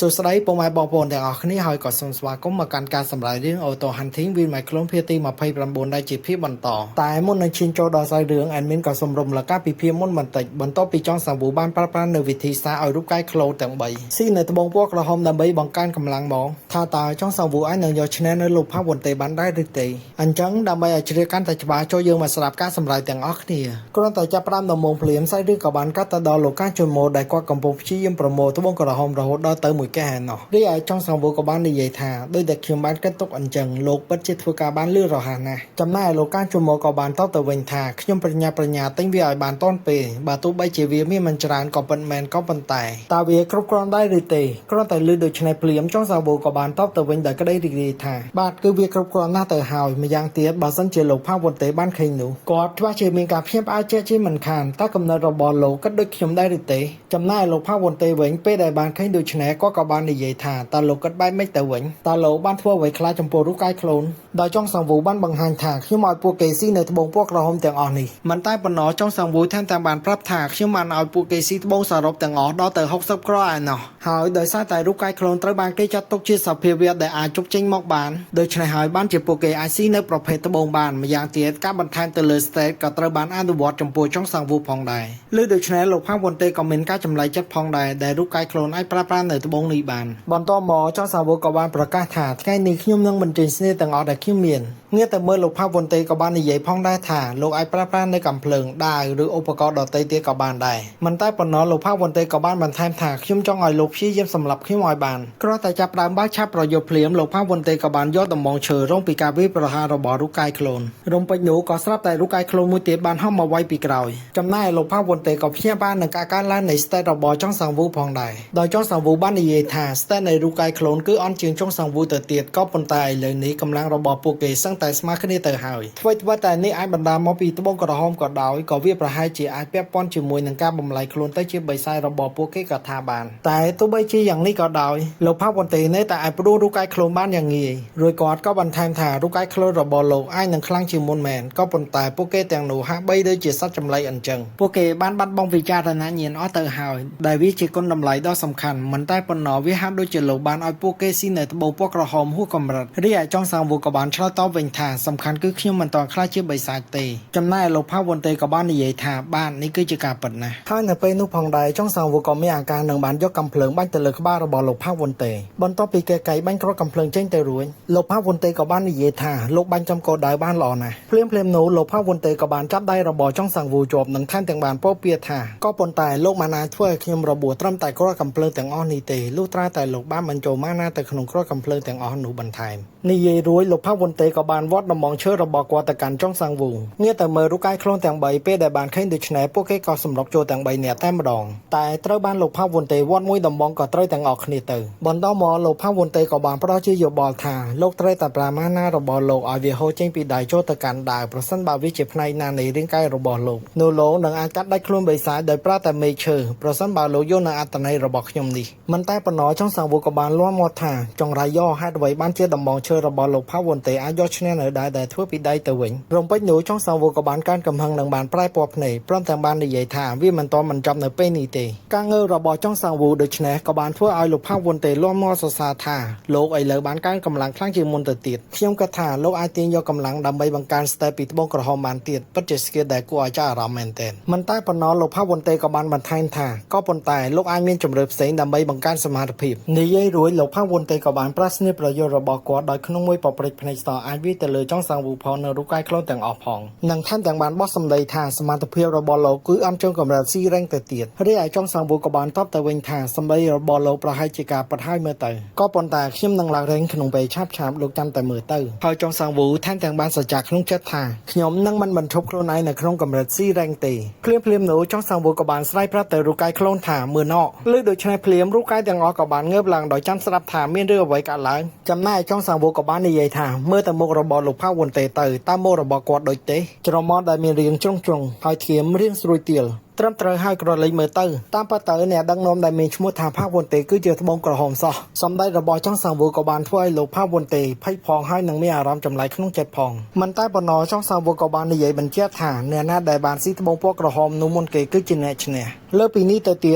សួស្តីពុកម៉ែបងប្អូនទាំងអស់គ្នាហើយក៏សូមស្វាគមន៍មកកាន់ការសម្រាយរឿង Auto Hunting with My Clone ភាគទី29ដែលជាភាគបន្តតែមុននឹងឈានចូលដល់សាច់រឿង admin ក៏សូមរំលឹកការពីភាគមុនបន្តិចបន្ទាប់ពីចង់សាវូបានប្រើប្រាស់នៅវិធីសាស្ត្រឲ្យរូបកាយ clone ទាំង3ស៊ីនៅត្បូងពណ៌ក្រហមដើម្បីបង្កើនកម្លាំងមកថាតើចង់សាវូអាចនឹងយកឈ្នះនៅលោកផាវុនទេបានដែរឬទេអញ្ចឹងដើម្បីឲ្យជ្រាបកាន់តែច្បាស់ចូលយើងមកស្ដាប់ការសម្រាយទាំងអស់គ្នាគ្រាន់តែចាប់ផ្ដើមដំបូងភ្លាមសាច់រឿងក៏បានកាត់ទៅដល់លោកកាជុនម៉ូដែលគាត់កំពុងព្យាយាមប្រមូលត្បូងក្រហមរហូតដល់ទៅមួយកេះឯណោះរីឯចង់សាវូក៏បាននិយាយថាដោយតែខ្ញុំបានគិតទុកអញ្ចឹងលោកពិតជាធ្វើការបានលឿនរហ័សណាស់ចំណែកឯលោកកាជុនម៉ូក៏បានតបទៅវិញថាខ្ញុំប្រញាប់ប្រញាល់ទិញវាឲ្យបានទាន់ពេលបើទោះបីជាវាមានមិនច្រើនក៏ពិតមែនក៏ប៉ុន្តែតើវាគ្រប់គ្រាន់ដែរឬទេគ្រាន់តែលឺដូច្នេះភ្លាមចង់សាវូក៏បានតបទៅវិញដោយក្តីរីករាយថាបាទគឺវាគ្រប់គ្រាន់ណាស់ទៅហើយម្យ៉ាងទៀតបើសិនជាលោកផាវុនទេបានឃើញនោះគាត់ច្បាស់ជាមានការភ្ញាក់ផ្អើលជាក់ជាមិនខានតើកំណត់របស់លោកគិតដូចខ្ញុំដែរឬទេចំណែកឯលោកផាវុនទេវិញពេលដែលបានឃើញដូច្នេះគាត់ក៏បាននិយាយថាតើលោកគិតបែបម៉េចទៅវិញតើលោកបានធ្វើអ្វីខ្លះចំពោះរូបកាយខ្លួនដោយចង់សង្វូបានបង្ហាញថាខ្ញុំឲ្យពួកគេស៊ីនៅត្បូងពណ៌ក្រហមទាំងអស់នេះមិនតែប៉ុណ្ណោះចង់សង្វូថែមទាំងបានប្រាប់ថាខ្ញុំបានឲ្យពួកគេស៊ីត្បូងសរុបទាំងអស់ដល់ទៅ60គ្រាប់ឯណោះហើយដោយសារតែរូបកាយខ្លួនត្រូវបានគេចាត់ទុកជាសភាវៈដែលអាចជប់ចេញមកបានដូច្នេះហើយបានជាពួកគេអាចស៊ីនៅប្រភេទត្បូងបានម្យ៉ាងទៀតការបន្ថែមទៅលើ stat ក៏ត្រូវបានអនុវត្តចំពោះចុងសង្វូផងដែរឬដូច្នេះលោកផាវុនតេក៏មានការចម្លែកចិត្តផងដែរដែលរូបកាយខ្លួនអាចប្រើប្រាស់នៅត្បូងនេះបានបន្ទាប់មកចុងសង្វូក៏បានប្រកាសថាថ្ងៃនេះខ្ញុំនឹងបញ្ចេញស្នេហ៍ទាំងអស់ដែលខ្ញុំមានងាកទៅមើលលោកផាវុនតេក៏បាននិយាយផងដែរថាលោកអាចប្រើប្រាស់នៅកាំភ្លើងដាវឬឧបករណ៍ដទៃទៀតក៏បានដែរមិនតែប៉ុណ្ណោះលោកផាវុនតេក៏បានបន្ថែមថាខ្ញុំចង់ឲ្យលោកព្យាយាមសម្លាប់ខ្ញុំឲ្យបានគ្រាន់តែចាប់ផ្ដើមបើកឆាប់ប្រយុទ្ធភ្លាមលោកផាវុនតេក៏បានយកដំបងឈើរងពីការវាយប្រហាររបស់រូបកាយខ្លួនរំពេចនោះក៏ស្រាប់តែរូបកាយខ្លួនមួយទៀតបានហោះមកវាយពីក្រោយចំណែកឯលោកផាវុនតេក៏ភ្ញាក់បាននឹងការកើនឡើងនៃ stat របស់ចុងសង្វូផងដែរដោយចុងសង្វូបាននិយាយថា stat នៃរូបកាយខ្លួនគឺអន់ជាងចុងសង្វូទៅទៀតក៏ប៉ុន្តែឥឡូវនេះកម្លាំងរបស់ពួកគេសឹងតែស្មើគ្នាទៅហើយអ្វីត្បិតតែនេះអាចបណ្ដាលមកពីត្បូងក្រហមក៏ដោយក៏វាប្រហែលជាអាចពាក់ព័ន្ធជាមួយនឹងការបំលែងខ្លួនទៅជាបិសាចរបស់ពួកគេក៏ថាបានតែទោះបីជាយ៉ាងនេះក៏ដោយលោកផាវុនតេនៅតែអាចព្រួសរូបកាយខ្លួនបានយ៉ាងងាយរួចគាត់ក៏បន្ថែមថារូបកាយខ្លួនរបស់លោកអាចនឹងខ្លាំងជាងមុនមែនក៏ប៉ុន្តែពួកគេទាំងនោះហាក់បីដូចជាសត្វចម្លែកអញ្ចឹងពួកគេបានបាត់បង់វិចារណញ្ញាណអស់ទៅហើយដែលវាជាគុណតម្លៃដ៏សំខាន់មិនតែប៉ុណ្ណោះវាហាក់ដូចជាលោកបានឲ្យពួកគេស៊ីនៅត្បូងពណ៌ក្រហមហួសកម្រិតរីឯចុងសាងវូក៏បានឆ្លើយតបវិញថាសំខាន់គឺខ្ញុំមិនទាន់ក្លាយជាបិសាចទេចំណែកឯលោកផាវុនតេក៏បាននិយាយថាបាទនេះគឺជាការពិតណាស់ហើយនៅពេលនោះផងដែរចុងសាងវូក៏មានអាការនឹងបានយកកាំភ្លើងបាញ់ទៅលើក្បាលរបស់លោកផាវុនតេបន្ទាប់ពីគេកៃបាញ់គ្រាប់កាំភ្លើងចេញទៅរួចលោកផាវុនតេក៏បាននិយាយថាលោកបាញ់ចំកោដៅបានល្អណាស់ភ្លាមភ្លាមនោះលោកផាវុនតេក៏បានចាប់ដៃរបស់ចុងសាងវូជាប់និងថែមទាំងបានពោលពាក្យថាក៏ប៉ុន្តែលោកមិនអាចធ្វើឲ្យខ្ញុំរបួសត្រឹមតែគ្រាប់កាំភ្លើងទាំងអស់នេះទេលុះត្រាតែលោកបានបញ្ចូលម៉ាណាទៅក្នុងគ្រាប់កាំភ្លើងទាំងអស់នោះបន្ថែមនិយាយរួចលោកផាវុនតេក៏បានវាត់ដំបងឈើរបស់គាត់ទៅកាន់ចុងសាងវូងាកទៅមើលរូបកាយខ្លួនទាំង3ពេលដែលបានឃើញដូច្នេះពួកគេក៏សម្រុកចូលទាំង3នាក់តែម្ដងតែត្រូវបានលោកផាវុនតេវាត់មួយដំបងក៏ត្រូវទាំងអស់គ្នាទៅបន្តមកលោកផាវុនតេក៏បានផ្ដល់ជាយោបល់ថាលោកត្រូវតែប្រើម៉ាណារបស់លោកឲ្យវាហូរចេញពីដៃចូលទៅកាន់ដាវប្រសិនបើវាជាផ្នែកណានៃរាងកាយរបស់លោកនោះលោកនឹងអាចកាត់ដាច់ខ្លួនបិសាចដោយប្រើតែមេឈើប្រសិនបើលោកយកនៅអត្តន័យរបស់ខ្ញុំនេះមិនតែប៉ុណ្ណោះចុងសាវកក៏បានលាន់មាត់ថាចង្រៃយោហេតុអ្វីបានជាដំបងឈើរបស់លោកផាវុនតេអាចយកឈ្នះនៅដែរដែលធ្វើពីដៃទៅវិញរំពេចនោះចុងសាវកក៏បានកើនកំហឹងនិងបានប្រែពណ៌ភ្នែកព្រមទាំងបាននិយាយថាវាមិនតមិនចប់នៅពេលនេះទេការងើរបស់ចុងសាវដូច្នេះក៏បានធ្វើឲ្យលោកផាវុនតេលាន់មាត់សរសើរថាលោកឥឡូវបានកើនកម្លាំងខ្លាំងជាងមុនទៅទៀតខ្ញុំគិតថាលោកអាចទាញយកកម្លាំងដើម្បីបង្កើន stat ពីត្បូងក្រហមបានទៀតពិតជាស្គៀដែលគួរឲ្យចាប់អារម្មណ៍មែនទែនមិនតែប៉ុណ្ណោះលោកផាវុនតេក៏បានបន្ថែមថាក៏ប៉ុន្តែលោកអាចមានជំរឿផ្សេងដើម្បីបង្កើនសមត្ថភាពនិយាយរួចលោកផាវុនតេក៏បានប្រាស្នាប្រយោជន៍របស់គាត់ដោយក្នុងមួយប៉ប្រិចភ្នែកស្ទអាចវាយទៅលើចុងសាងវូផងនៅរូបកាយខ្លួនទាំងអស់ផងនិងថែមទាំងបានបោះសម្ដីថាសមត្ថភាពរបស់លោកគឺអន់ជើងកម្រិតស៊ីរ៉េងទៅទៀតរីឯចុងសាងវូក៏បានតបទៅវិញថាសម្ដីរបស់លោកប្រហែលជាការពិតហើយមើលទៅក៏ប៉ុន្តែខ្ញុំនឹងឡើងរែងក្នុងពេលឆាប់ឆាប់លោកចាំតែមើលទៅហើយចុងសាងវូថែមទាំងបានសច្ចាក្នុងចិត្តថាខ្ញុំនឹងមិនបញ្ឈប់ខ្លួនឯងនៅក្នុងកម្រិតស៊ីរ៉េងទេភ្លាមភ្លាមនោះចុងសាងវូក៏បានស្រែកប្រាប់ទៅរូបកាយខ្លួនថាមើលណឬដូច្នេះភ្លាមរូបកាយទាំងអស់ក៏បានងើបឡើងដោយចាំស្រាប់ថាមានរឿងអ្វីកើតឡើងចំណែកចុងសាងវូក៏បាននិយាយថាមើលទៅមុខរបស់លោកផាវុនតេទៅតាមមុខរបស់គាត់ដូចទេច្រមុះដែលមានរាងជ្រុងជ្រុងហើយធៀមរាងស្រួយទៀល។ ត្រឹមត្រូវហើយក្រឡេកមើលទៅតាមពិតទៅអ្នកដឹកនាំដែលមានឈ្មោះថាផាវុនតេគឺជាត្បូងក្រហមសោះសម្ដេចរបស់ចុងសាវូក៏បានធ្វើឲ្យលោកផាវុនតេភ័យផងហើយនឹងមានអារម្មណ៍ចម្លែកក្នុងចិត្តផងមិនតែប៉ុណ្ណោះចុងសាវូក៏បាននិយាយបញ្ជាក់ថាអ្នកណាដែលបានស៊ីត្បូងពណ៌ក្រហមនោះមុនគេគឺជាអ្នកឈ្នះលើពីនេះទៅទៀ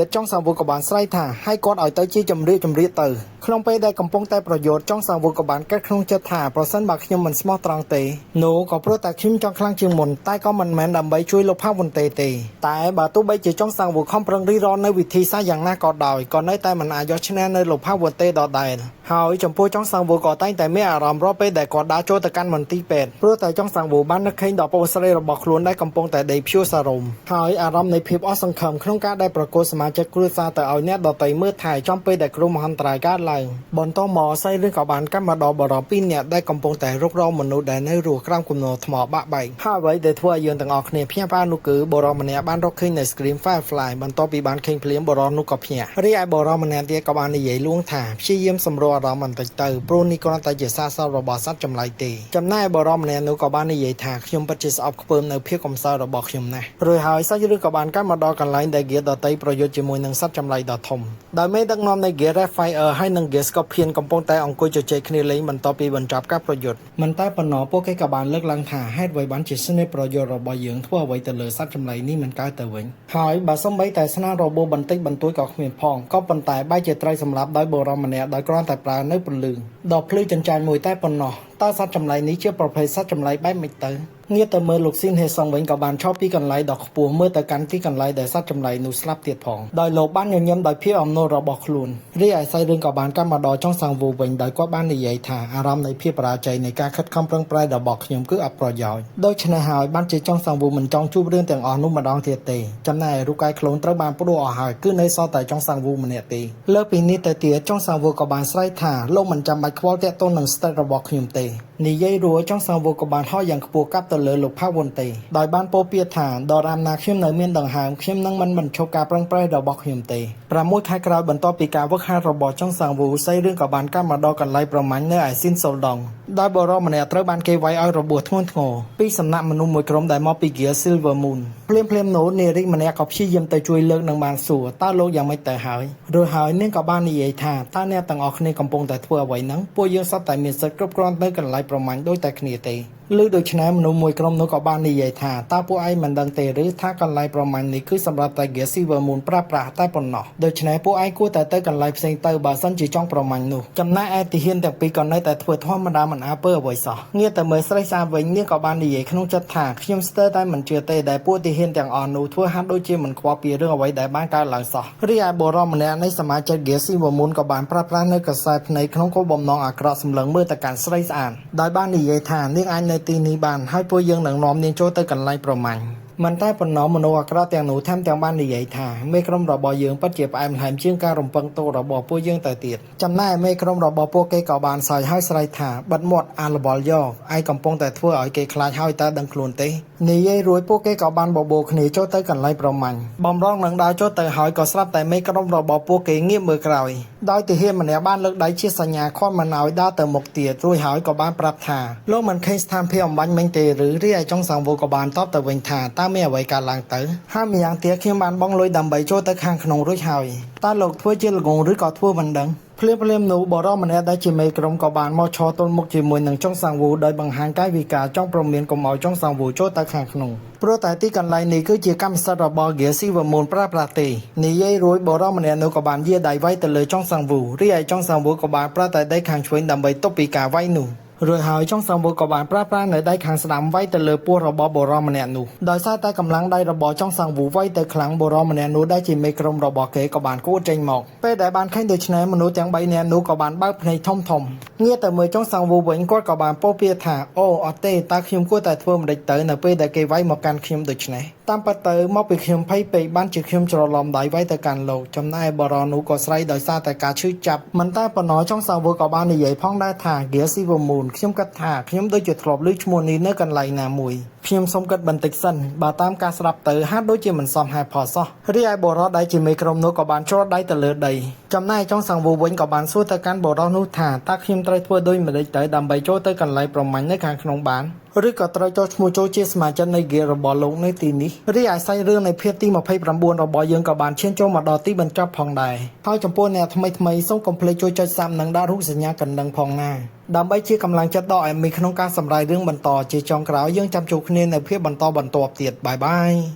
តចុងសាវូក៏បានស្រែកថាឲ្យគាត់ឲ្យទៅជាចម្រៀកចម្រៀកទៅក្នុងពេលដែលកំពុងតែប្រយុទ្ធចុងសាវូក៏បានគិតក្នុងចិត្តថាប្រសិនបើខ្ញុំមិនស្មោះត្រង់ទេនោះក៏ព្រោះតែខ្ញុំចង់ខ្លាំងជាងមុនតែក៏មិនមែនដើម្បីជួយលោកផាវុនតេទេតែបើទោះបីជាចុងសាវូខំប្រឹងរីរនៅវិធីសាស្ត្រយ៉ាងណាក៏ដោយក៏នៅតែមិនអាចយកឈ្នះនៅលោកផាវុនតេដដែលហើយចំពោះចុងសាវូក៏តែងតែមានអារម្មណ៍រាល់ពេលដែលគាត់ដើរចូលទៅកាន់មន្ទីរពេទ្យព្រោះតែចុងសាវូបាននឹកឃើញដល់ប្អូនស្រីរបស់ខ្លួនដែលកំពុងតែដេកព្យួរសារ៉ុមហើយអារម្មណ៍នៃភាពអស់សង្ឃឹមក្នុងការដែលប្រគល់សមាជិកគ្រួសារទៅឲ្យអ្នកដទៃមើលថែចំពេលដែលគ្រោះមហន្តរាយកើតឡើងបន្តមកសៃរឿងក៏បានកាត់មកដល់បរិបពីរនាក់ដែលកំពុងតែរុករកមនុស្សដែលនៅរស់ក្រោមគំនរថ្មបាក់បែកហើយអ្វីដែលធ្វើឲ្យយើងទាំងអស់គ្នាភ្ញាក់ផ្អើលនោះគឺបរិបម្នាក់បានរកឃើញនៅ Scream Firefly បន្ទាប់ពីបានឃើញភ្លាមបរិបនោះក៏ភ្ញាក់រីឯបរិបម្នាក់ទៀតក៏បាននិយាយលួងថាព្យាយាមសម្រួលអារម្មណ៍បន្តិចទៅព្រោះនេះគ្រាន់តែជាសារសពរបស់សត្វចម្លែកទេចំណែកបរិបម្នាក់នោះក៏បាននិយាយថាខ្ញុំពិតជាស្អប់ខ្ពើមនៅភាពកំសោយរបស់ខ្ញុំណាស់រួចហើយសាច់រឿងក៏បានកាត់មកដល់កន្លែងដែល Gear ដតីប្រយុទ្ធជាមួយនឹងសត្វចម្លែកដ៏ធំដោយមេដឹកនាំនៃ Gear Red Fire ហើយនិង Gear Scorpion កំពុងតែអង្គុយជជែកគ្នាលេងបន្ទាប់ពីបញ្ចប់ការប្រយុទ្ធមិនតែប៉ុណ្ណោះពួកគេក៏បានលើកឡើងថាហេតុអ្វីបានជាស្នេហ៍ប្រយុទ្ធរបស់យើងធ្វើអ្វីទៅលើសត្វចម្លែកនេះមិនកើតទៅវិញហើយបើសំបីតែស្នារបួសបន្តិចបន្តួចក៏គ្មានផងក៏ប៉ុន្តែបែរជាត្រូវសម្លាប់ដោយបុរសម្នាក់ដោយគ្រាន់តែប្រើនៅពន្លឺដ៏ភ្លឺចិញ្ចែនមួយតែប៉ុណ្ណោះតើសត្វចម្លែកនេះជាប្រភេទសត្វចម្លែកបែបម៉េចទៅងាកទៅមើលលោកស៊ីនហេសុងវិញក៏បានឈប់ពីកន្លែងដ៏ខ្ពស់មើលទៅកាន់ទីកន្លែងដែលសត្វចម្លែកនោះស្លាប់ទៀតផងដោយលោកបានញញឹមដោយភាពអំណររបស់ខ្លួនរីឯសាច់រឿងក៏បានកាត់មកដល់ចុងសាំងវូវិញដោយគាត់បាននិយាយថាអារម្មណ៍នៃភាពបរាជ័យនៃការខិតខំប្រឹងប្រែងរបស់ខ្ញុំគឺអត់ប្រយោជន៍ដូច្នេះហើយបានជាចុងសាំងវូមិនចង់ជួបរឿងទាំងអស់នោះម្ដងទៀតទេចំណែកឯរូបកាយខ្លួនត្រូវបានផ្ដួលអស់ហើយគឺនៅសល់តែចុងសាំងវូម្នាក់ទេលើពីនេះទៅទៀតចុងសាំងវូក៏បានស្រែកថាលោកមិនចាំបាច់ខ្វល់ទាក់ទងនឹងស្ទេតរបស់ខ្ញុំទេនិយាយរួចចុងសាំងវូក៏បានហោះយ៉ាងខ្ពស់កាប់ទៅលើលោកផាវុនទេដោយបានពោលពាក្យថាដរាបណាខ្ញុំនៅមានដង្ហើមខ្ញុំនឹងមិនបញ្ឈប់ការប្រឹងប្រែងរបស់ខ្ញុំទេ6ខែក្រោយបន្ទាប់ពីការវឹកហាត់របស់ចុងសាំងវូសៃរឿងក៏បានកាត់មកដល់កន្លែងប្រមាញ់នៅឯស៊ីនសូលដងដោយបរិបម្នាក់ត្រូវបានគេវាយឲ្យរបួសធ្ងន់ធ្ងរពីសំណាក់មនុស្សមួយក្រុមដែលមកពី Gear Silver Moon ភ្លាមភ្លាមនោះនារីម្នាក់ក៏ព្យាយាមទៅជួយលើកនឹងបានសួរតើលោកយ៉ាងម៉េចទៅហើយរួចហើយនាងក៏បាននិយាយថាតើអ្នកទាំងអស់គ្នាកំពុងតែធ្វើអ្វីហ្នឹងពួកយើងសុទ្ធតែមានសិទ្ធិគ្រប់គ្រាន់នៅកន្លែងប្រមាញ់ដូចតែគ្នាទេឬដូច្នេះមនុស្សមួយក្រុមនោះក៏បាននិយាយថាតើពួកឯងមិនដឹងទេឬថាកន្លែងប្រមាញ់នេះគឺសម្រាប់តែ Gear Silver Moon ប្រើប្រាស់តែប៉ុណ្ណោះដូច្នេះពួកឯងគួរតែទៅកន្លែងផ្សេងទៅបើសិនជាចង់ប្រមាញ់នោះចំណែកឯទាហានទាំងពីរក៏នៅតែធ្វើធម្មតាមិនអើពើអ្វីសោះងាកទៅមើលស្រីសាវិញនាងក៏បាននិយាយក្នុងចិត្តថាខ្ញុំស្ទើរតែមិនជឿទេដែលពួកទាហានទាំងអស់នោះធ្វើហាក់ដូចជាមិនខ្វល់ពីរឿងអ្វីដែលបានកើតឡើងសោះរីឯបុរសម្នាក់នៃសមាជិក Gear Silver Moon ក៏បានប្រើប្រាស់នៅក្រសែភ្នែកក្នុងគោលបំណងអាក្រក់សម្លឹងមើលទៅកាន់ស្រីស្អាតដោយបាននិយាយថានាងអាចនៅទីនេះបានហើយពួកយើងនឹងនាំនាងចូលទៅកន្លែងប្រមាញ់មិនតែប៉ុណ្ណោះមនុស្សអាក្រក់ទាំងនោះថែមទាំងបាននិយាយថាមេក្រុមរបស់យើងពិតជាផ្អែមល្ហែមជាងការរំពឹងទុករបស់ពួកយើងទៅទៀតចំណែកឯមេក្រុមរបស់ពួកគេក៏បានសើចហើយស្រែកថាបិទមាត់អាលបលយកឯងកំពុងតែធ្វើឲ្យគេខ្លាចហើយតើដឹងខ្លួនទេនិយាយរួចពួកគេក៏បានបបួលគ្នាចូលទៅកន្លែងប្រមាញ់បំរុងនឹងដើរចូលទៅហើយក៏ស្រាប់តែមេក្រុមរបស់ពួកគេងាកមើលក្រោយដោយទាហានម្នាក់បានលើកដៃជាសញ្ញាឃាត់មិនឲ្យដើរទៅមុខទៀតរួចហើយក៏បានប្រាប់ថាលោកមិនឃើញស្ថានភាពអំបញ្ញមិញទេឬរីឯចុងសាំងវូក៏បានតបទៅវិញថាតើមានអ្វីកើតឡើងទៅហើយម្យ៉ាងទៀតខ្ញុំបានបង់លុយដើម្បីចូលទៅខាងក្នុងរួចហើយតើលោកធ្វើជាល្ងងឬក៏ធ្វើមិនដឹងភ្លាមភ្លាមនោះបរិសម្នាក់ដែលជាមេក្រុមក៏បានមកឈរទល់មុខជាមួយនឹងចុងសាំងវូដោយបង្ហាញកាយវិការចង់ព្រមានកុំឲ្យចុងសាំងវូចូលទៅខាងក្នុងព្រោះតែទីកន្លែងនេះគឺជាកម្មសិទ្ធិរបស់ Gear Silver Moon ប្រើប្រាស់ទេនិយាយរួចបរិសម្នាក់នោះក៏បានយាដៃវាយទៅលើចុងសាំងវូរីឯចុងសាំងវូក៏បានប្រើតែដៃខាងឆ្វេងដើម្បីទប់ពីការវាយនោះរួចហើយចុងសាំវូក៏បានប្រើប្រាស់នៅដៃខាងស្ដាំវាយទៅលើពោះរបស់បុរសម្នាក់នោះដោយសារតែកម្លាំងដៃរបស់ចុងសាំងវូវាយទៅខ្លាំងបុរសម្នាក់នោះដែលជាមេក្រុមរបស់គេក៏បានគួតចេញមកពេលដែលបានឃើញដូច្នេះមនុស្សទាំង3នាក់នោះក៏បានបើកភ្នែកធំធំងាកទៅមើលចុងសាំងវូវិញគាត់ក៏បានពោលពាក្យថាអូអត់ទេតើខ្ញុំគួរតែធ្វើម្តេចទៅនៅពេលដែលគេវាយមកកាន់ខ្ញុំដូច្នេះតាមពិតទៅមកពីខ្ញុំភ័យពេកបានជាខ្ញុំច្រឡំដៃវាយទៅកាន់លោកចំណែកបុរសនោះក៏ស្រែកដោយសារតែការឈឺចាប់មិនតែប៉ុណ្ណោះចុងសាំងវូក៏បាននិយាយផងដែរថា Gear Silver Moon ខ្ញុំគិតថាខ្ញុំដូចជាធ្លាប់ឮឈ្មោះនេះនៅកន្លែងណាមួយ ខ្ញុំសូមគិតបន្តិចសិនបើតាមការស្ដាប់ទៅហាក់ដូចជាមិនសមហេតុផលសោះរីឯបុរសដែលជាមេក្រុមនោះក៏បានច្រត់ដៃទៅលើដីចំណែកចុងសង្វូវិញក៏បានសួរទៅកាន់បុរសនោះថាតើខ្ញុំត្រូវធ្វើដូចម្តេចទៅដើម្បីចូលទៅកន្លែងប្រមាញ់នៅខាងក្នុងបានឬក៏ត្រូវចុះឈ្មោះចូលជាសមាជិកនៃ Guild របស់លោកនៅទីនេះរីឯសាច់រឿងនៃភាគទី29របស់យើងក៏បានឈានចូលមកដល់ទីបញ្ចប់ផងដែរហើយចំពោះអ្នកថ្មីថ្មីសូមកុំភ្លេចជួយចុច Sub និងដាក់រូបសញ្ញាកណ្ដឹងផងណាដើម្បីជាកម្លាំងចិត្តដល់ admin ក្នុងការសម្រាយរឿងបន្តជាចុងក្រោយយើងចាំជួបគ្នានៅភាគបន្តបន្ទាប់ទៀត bye bye.